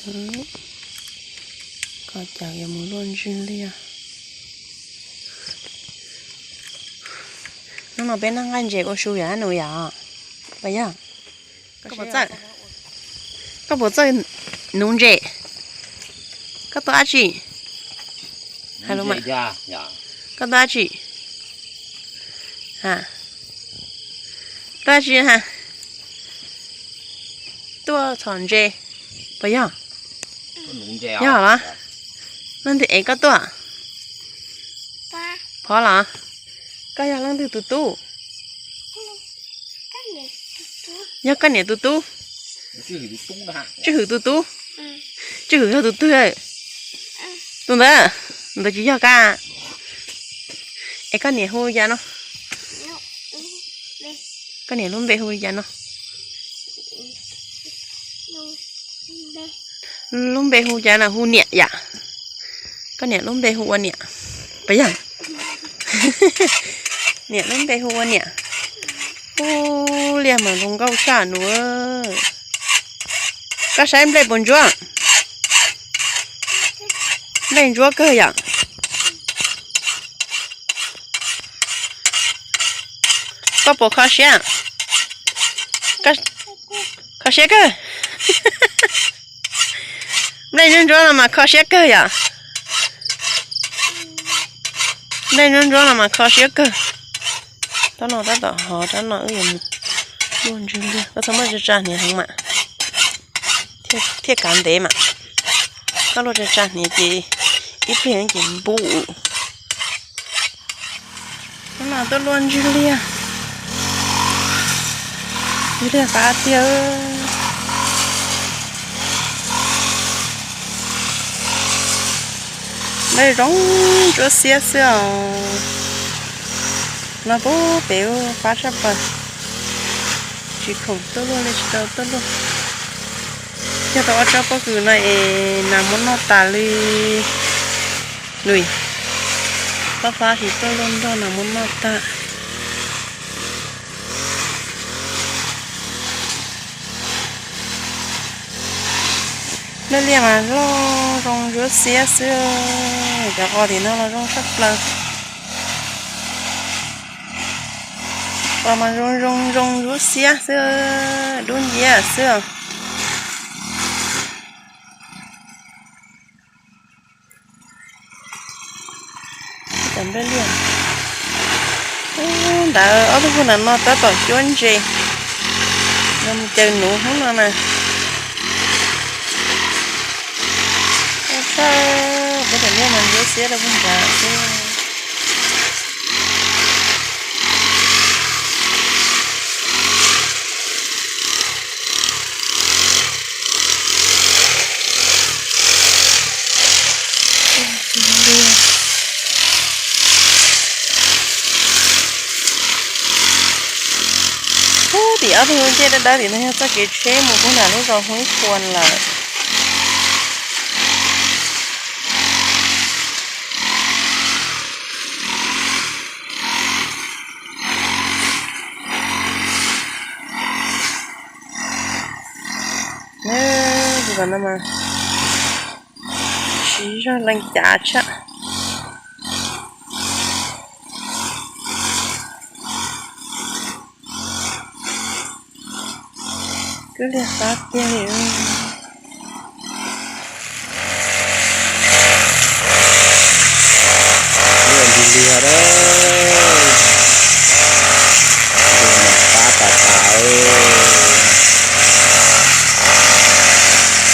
Koj caw yuav mus luaj ntswg liaj. Hnub no peb noj nqaij ntses ua su yom nus yom? Puas yog? Koj puas txawj nuv ntses? Koj tuaj dab tsi? Hais lus mas. Koj tuaj dab tsi? Tuaj dab tsi ha? Tuaj txhom ntses. Puas yog? Yog los? Leej twg ev koj tuaj? Phov los? Koj yog leej twg tus tub? Yog koj niam tus tub. Tswj Hwm tus tub. Tswj Hwm yog tus twg? Tus ntawd, ntawd tsis yog koj. Es koj niam hu li cas no? Koj niam lub npe hu li cas no? Lub npe hu cas no, hu niam yom? Koj niam lub npe hu ua niam, puas yog? Niam lub npe hu ua niam. Ub, liaj mas zoo nkauj tshaj nus. Koj saib nplej puas ntsuab? Nplej ntsuab kawg yom? Koj puas kho siab? Kho siab kawg. Nplej ntsuab ntsuab no mas kho siab kawg yom? Nplej ntsuab ntsuab no mas kho siab kawg. Rab no tab tom hov, rab no wb yuav mus luaj ntswg liaj. Koj txhob muab tsa tsa hniav heev mas thiaj kav ntev mas. Koj luaj tsa tsa hniav ces ib pliag ces npum. Hnub no tuaj luaj ntswg liaj, ntswg liaj qab tiag. Nplej zoo ntsuab xiab xwb os. No pub pem ub qab tshaj plaws. Tsis khoom tuaj luaj li, tsis tau tuaj luaj. Yog tau ob tsob pob kws no es nas muab noj tas li. Nws, pab pab tsis tuaj luaj nrog nas muab noj tag. Nplej liaj mas loj zoo ntsuab xiab xwb, cov qos tim no los zoo tshaj plaws. Qos mas zoo zoo zoo ntsuab xiab xwb, dub nciab xwb. Cov nplej liaj ntawd ob tug pug ntawm no tab tom cuab ntses, no mus caws nuv hnub no na. Tshaj, peb cov liaj mas ntsuab xiab rau pug nrad xwb. Ub, tim ob tug ncej dawb dawb tim no yog txoj kev tsheb mus pug nram lub zos Hmoob Khuas lawm. Tus tom no mas siv zog lees cav tshaj. Kwj liaj qab tiag li. Liaj ntxim liag a, liaj mas qab tas tas.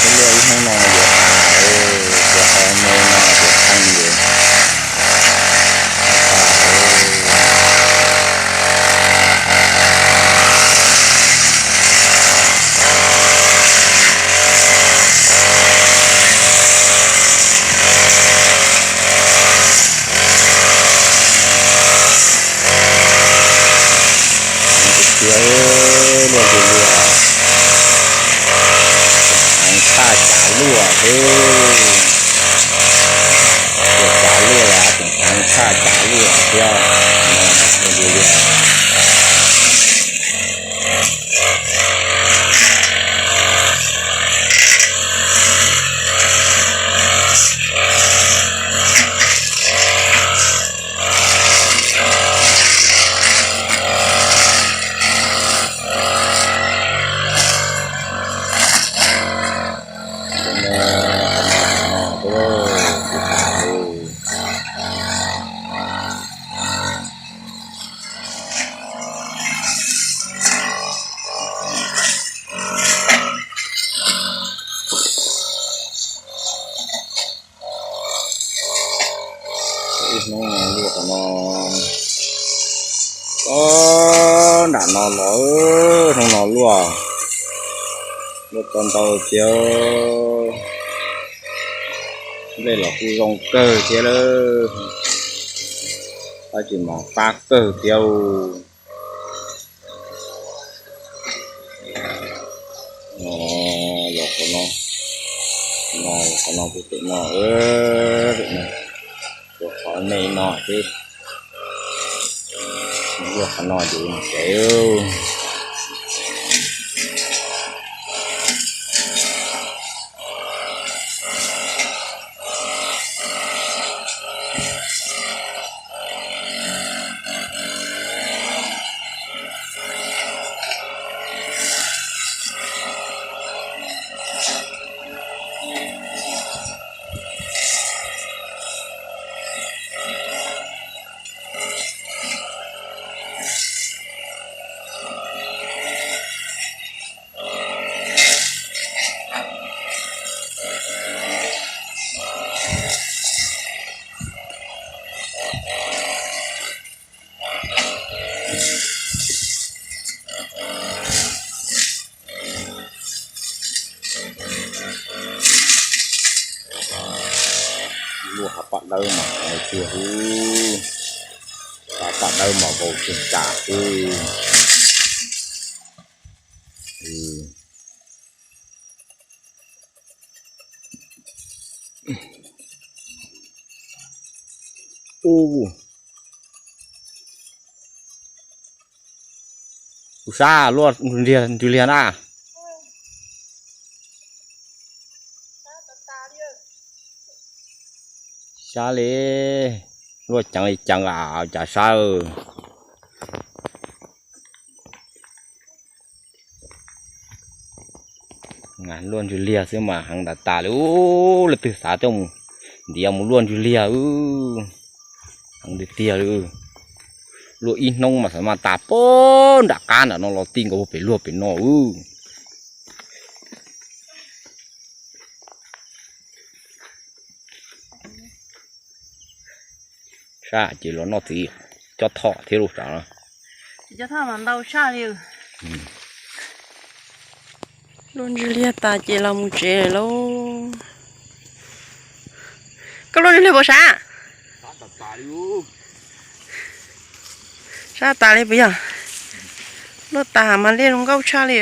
Peb liaj ib hnub no yuav tas, cov qos me no cov theej ces tas. Tiag, luaj ntswg liaj, tseem heev tshaj cav luaj xwb. Tias cav luaj los tseem heev tshaj cav luaj thiab. Luaj ntswg liaj. Hnub no luaj qhov no, o, nram no los, hnub no luaj, luaj tau ntau thiab. Nplej los kuj zoo kawg thiab lawm, tab sis mas qab kawg thiab. Los qhov no, no qhov no kuj pem no, pem no, qhov nej no xwb, luaj qhov no ces mus tsev. Luaj hav paj dawb mas tiag, hav paj dawb mas vau tseem tsam xwb. Ub, kuv sab luaj ntsws liag na. Sab li, luaj ceev li ceev a, cas sab. Luaj ntsws liag xwb mas heev tas tas li. Ub, leej twg xav coj mus ntiav mus luaj ntsws liag, heev tiag tiag li. Luaj ib hnub mas xav mas tas pag nram qab nram no los ti nkaus pem luag pem no. Sab ces los noj txiv cob thom thiab lauj. Sab no, cob thom mas ntau sab li. Luaj ntsws liag tas ces los mus tsev lawm lauj. Koj luaj ntsws liag puas sab? Sab tas li puas yog? Luaj tas mas liaj zoo nkauj tshaj li.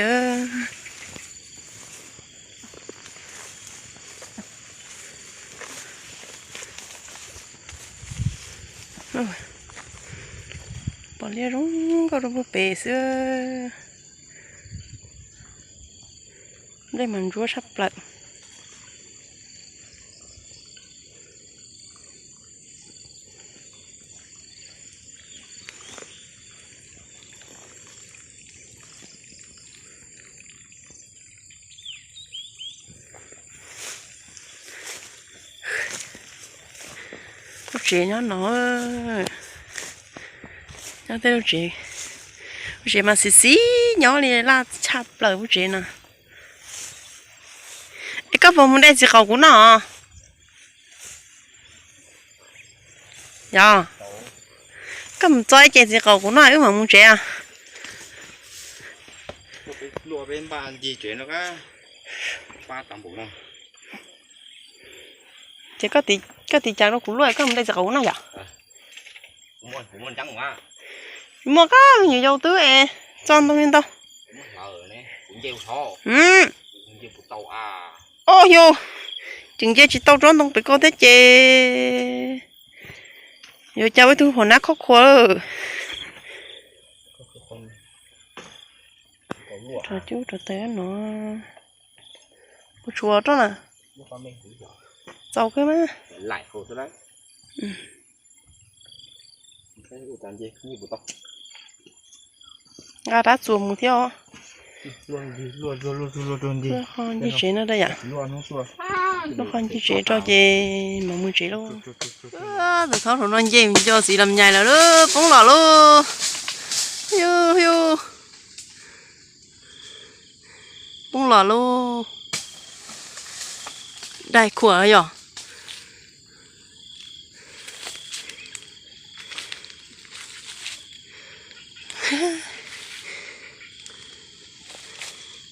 Pom liaj zoo nkauj rau puag pem xwb. Nplej mas ntsuab tshaj plaws. Lub tsev nyob no, nyob tej lub tsev, lub tsev mas xis xis nyob li laj tshaj plaws lub tsev no. Es koj puas mus de txiv qaub kuv noj? Yog, koj mus txo ib ce txiv qaub kuv noj wb mam mus tsev os. Ces koj tiv cas rau kuv luaj koj mus de txiv qaub kuv noj yom? Muaj koj me nyuam yaus twb es txo ntoo li ntau. Os yus, tseem nce tsis tau tsob ntoo pem koj thiab ces yuav cas ua ib tug hauv nab khob khuav. Rau cub rau tes no, puas tshua rau na? Txaus kawg mas. Nqa rab txuas mus thiab os. Ho nce tsev no da yam. Lub qhov nce tsev rau ces mam mus tsev lauj. Tus thaub hluas no nce mus nco txiv los nyais lawm lauj, poob los lauj. Hiu hiu. Poob los lauj. Dai khuam yom.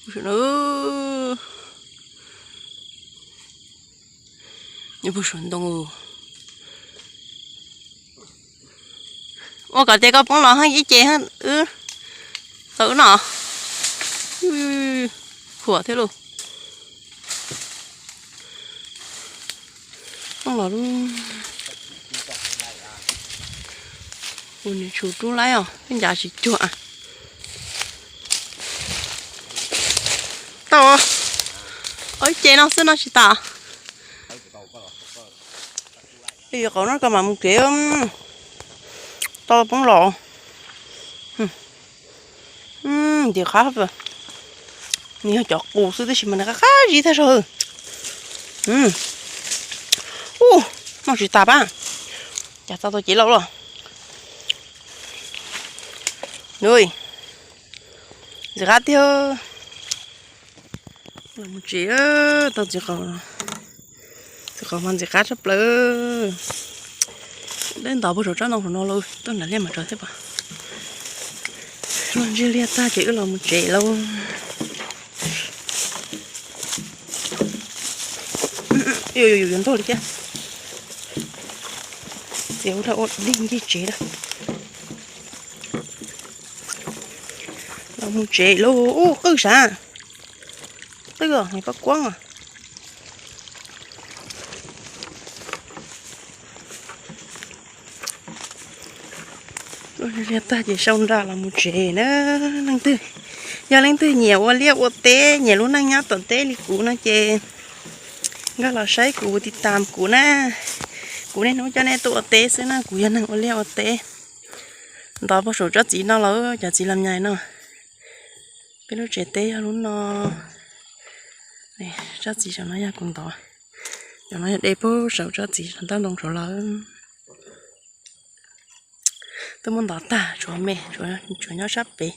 Nws puag saum ntoo. Ua kom tias koj poob los heej ib ce wb tau wb noj. Huam thiab lauj. Poob los lub. Ua niam tshuv rub laib os, tej ncav tsis cuag. Tau, ib ce no xwb no tsis tas. Yuav qauv no koj mam mus kev, tau poob los. Ntxim qab, nws yog cov qus xwb tab sis mas nws qab qab zib tag zog. Ub, noj tsis tas pab, cas txo tau cev lauj los. Ntxim qab tiag. Los mus tsev, tau txiv qaub, txiv qaub mas ntxim qab tshaj plaws. Dej ntov puag saum tsob ntoo saum no lauj, tuaj nram liaj mas tsaws thiab pom. Luag ntseg liaj tag ces wb los mus tsev lauj. Yuav ntog li thiab. Txiav ua dog ua dig ncig tsev lawm. Los mus tsev lauj. Ub, qwj sav, qwj os, pab kuab os. Luag liaj tag ces sau nra los mus tsev na. Leej twg, yog leej twg nyiam ua liaj ua teb, nyiam lub neej nyob tom teb li kuv no ces nkag los saib kuv, tiv tam kuv na. Kuv niaj hnub coj nej tuaj ua teb xwb na, kuv yog neeg ua liaj ua teb. Ntov puag saum tsob txiv no lawm, cov txiv los nyais no. Peb lub tsev teb yog lub no. Tsob txiv saum no yog kuv ntov. Cov no yog de puag saum tsob txiv saum ntaj ntoo saud lawm. Twb muab ntov tag, tshuav me, tshuav nyob sab pem.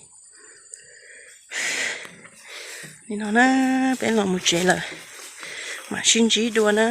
Li no na, peb los mus tsev lawm, mam sib ntsib dua na.